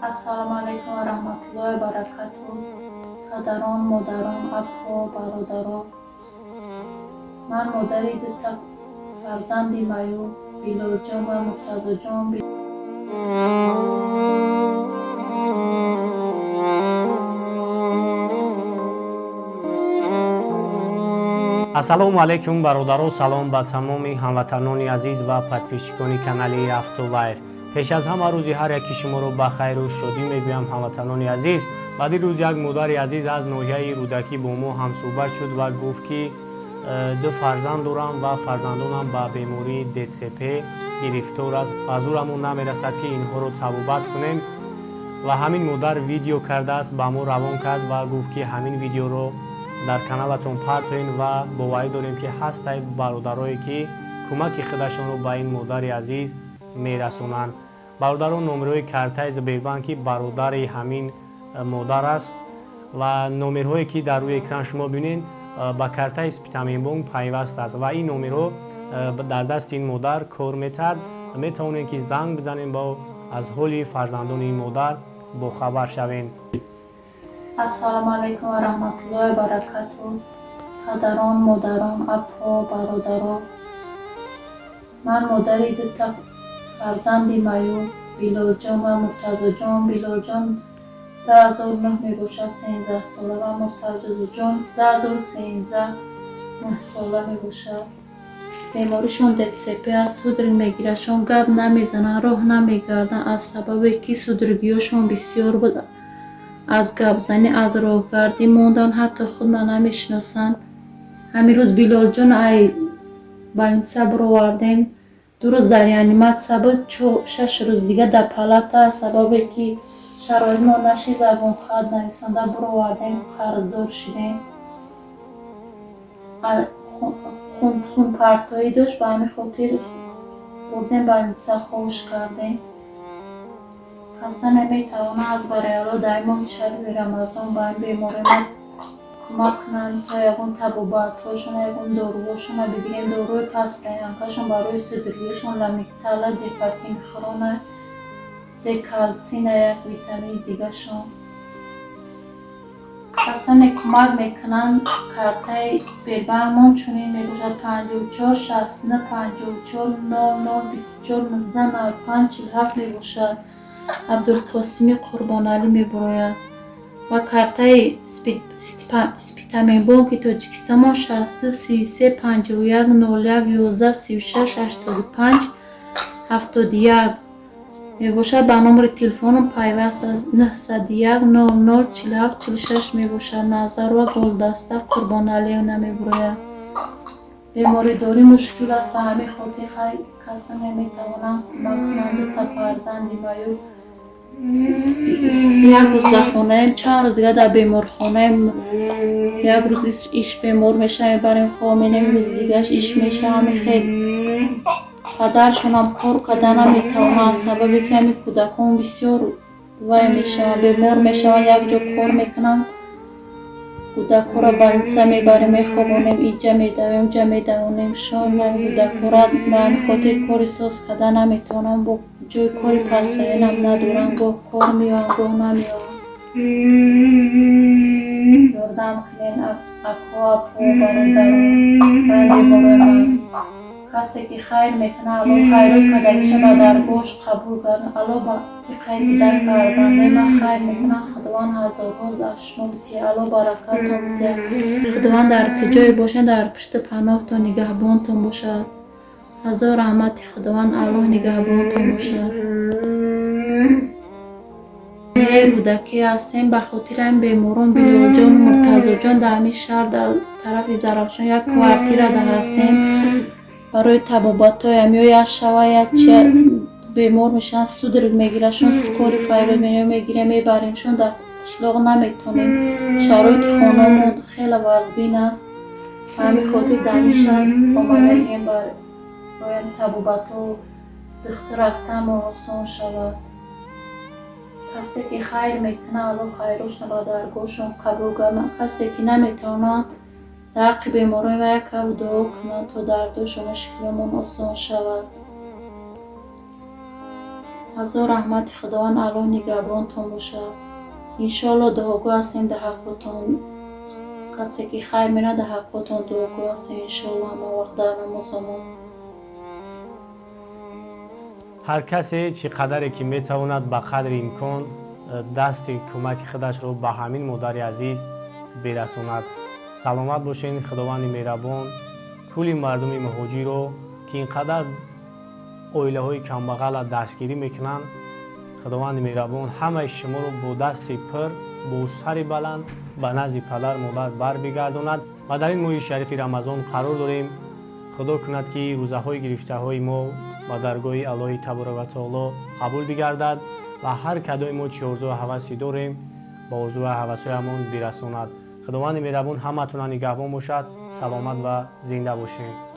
Ассалому алайкум ва раҳматуллоҳи ва баракатуҳ. Падарон, модарон, апо, бародаро. Ман модари дута фарзанди маъюб Билолҷон ва Муртазоҷон. Ассалому алайкум, бародаро, салом ба тамоми ҳамватанони азиз ва подписчикони канали Автолайф. Пеш аз ҳама рӯзи ҳар яки шуморо ба хайру шодӣ мегӯям, ҳамватанони азиз. Баъди рӯз як модари азиз аз ноҳияи Рӯдакӣ бо мо ҳамсӯҳбат шуд ва гуфт, ки ду фарзанд дорам ва фарзандонам ба бемории ДЦП гирифтор аст ва зӯрамон намерасад, ки инҳоро табобат кунем. Ва ҳамин модар видео кардааст, ба мо равон кард ва гуфт, ки ҳамин видеоро дар каналатон партоен ва боварӣ дорем, ки ҳастай бародарое, ки кӯмаки худашонро ба ин модари азиз мерасонанд. Бародарон, номерҳои картаи Сбербанки бародари ҳамин модар аст ва номерҳое, ки дар рӯи экран шумо бинед, ба картаи Спитаменбонк пайваст аст ва ин номерҳо дар дасти ин модар кор метаҳад. Метавонем, ки занг бизанем, бо аз ҳоли фарзандони ин модар бохабар шавем. Ассалому алайкум ва раҳматуллоҳи ва баракатуҳ. Падарон, модарон, апо, бародаро. Ман модари дута фарзанди маъюб Билолҷон ва Муртазоҷон. Билолҷон 2009 мебошад, 13 сола, ва Муртазоҷон 2013, 9 сола мебошад. Беморишон ДЦП аст, судорог мегирашон, гап намезананд, роҳ намегарданд, аз сабабе ки судорогиҳошон бисёр буд, аз гапзанӣ, аз роҳгардӣ монданд, ҳатто худро намешиносанд. Ҳамин рӯз Билолҷон ай больница бировардем. 2 рӯз дар реаниматсия буд, 6 рӯз дига дар палата, сабабе ки шароитмон нашид, забонхат нависонда бировардем, қарздор шидем. Хунпартоӣ дошт, ба ҳамин хотир бурдем больница, ховш кардем. Касоне метавонанд аз барои дар ин моҳи шарифи Рамазон ба ин беморӣ ма кӯмак кунанд, то ягон табобатҳошона, ягон доруҳошона бигирем. Доруҳои пастаянкашон барои судорогиҳошон Ламиктала, Депакин хрона, Декалцина, як витамини дигашон. Касоне кӯмак мекунанд, картаи Сбербанкмон чунин мебошад: 5469540024199547 мебошад. Абдулқосими Қурбоналӣ мебарояд. Ва картаи Спитаменбонки Тоҷикистонмон 6233510111368571 мебошад. Ба номери телефоном пайваст аст, 901 00 47 46 мебошад. Назарова Гулдаста Қурбоналиевна мебарояд. Беморидорӣ мушкил аст, ба ҳамин хотир касоне метавонанд кӯмак кунанд. Дута фарзанди маъюб, як рӯз дар хонаем, чанд рӯз дига дар беморхонаем. Як рӯз иш бемор мешава, мебарем, хоб менем, рӯзи дигааш иш мешава. Ҳамин падаршонам кор карда наметавонад, аз сабабе ки ҳамин кӯдакон бисёр вай мешаванд, бемор мешаванд, як ҷо кор мекунанд. Кӯдакҳоро больница мебарем, мехобонем, инҷа медавем, унҷа медавонем шон. Кӯдакҳоро ба ҳамин хотир кори соз карда наметавонам, бо ҷои кори пасаянам надорам, гоҳ кор меоям, гоҳ намеоям. Ёрдам кунед, ако, апо, бародаро, ба беморои ман. Касе ки хайр мекунад, Аллоҳ хайрот кардагиша ба даргоҳаш қабул гардонад. Аллоҳ ба иқайи дидаи фарзандои ман хайр мекунад, Худованд ҳазорҳо аз шумо битиҳад, Аллоҳ баракаттон битиҳад. Худованд дар куҷое бошед, дар пушти паноҳтон, нигаҳбонтон бошад. Ҳазор раҳмати Худованд, Аллоҳ нигаҳбонтон бошад. Ноҳияи Рӯдакӣ ҳастем. Ба хотири ҳамин беморон Билолҷону Муртазоҷон дар ҳамин шаҳр, дар тарафи Зарафшон як квартирада ҳастем. Барои табобатҳоям ё як шава, як чи бемор мешаванд, судорог мегирашон, скорый фарёд мегирем, мебаремшон, дар қишлоқ наметавонем. Шароити хонамон хеле вазбин аст. Ба ҳамин хотир дар ҳамин шаҳр омадагием, барои табобатҳо духтур рафтанмон осон шавад. Касе ки хайр мекунад, Аллоҳ хайрошонро ба даргоҳашон қабул гардонад. Касе ки наметавонад, дар ҳаққи беморони ва як каб дуо кунанд, то дардошон, мушкиломон осон шавад. Ҳазор раҳмати Худованд, Аллоҳ нигаҳбонтон бошад. Иншоалло, дуогӯ ҳастем дар ҳаққотон. Касе ки хайр мерад, дар ҳаққотон дуогӯ ҳастем, иншоалло, ҳама вақт дар намозамон. Ҳар касе чӣ қадаре ки метавонад, ба қадри имкон дасти кӯмаки худашро ба ҳамин модари азиз бирасонад. Саломат бошед. Худованди меҳрабон кулли мардуми муҳоҷирро, ки ин қадар оилаҳои камбағала дастгирӣ мекунанд, Худованди меҳрабон ҳамаи шуморо бо дасти пур, бо сари баланд ба назди падар модар барбигардонад. Ва дар ин моҳи шарифи Рамазон қарор дорем. Худо кунад, ки рӯзаҳои гирифтаҳои мо ба даргоҳи Аллоҳи таборака ва таоло қабул бигардад ва ҳар кадоми мо чӣ орзую ҳавасе дорем, ба орзую ҳавасҳоямон бирасонад. Худованди меҳрабон ҳаматона нигаҳбон бошад. Саломат ва зинда бошед.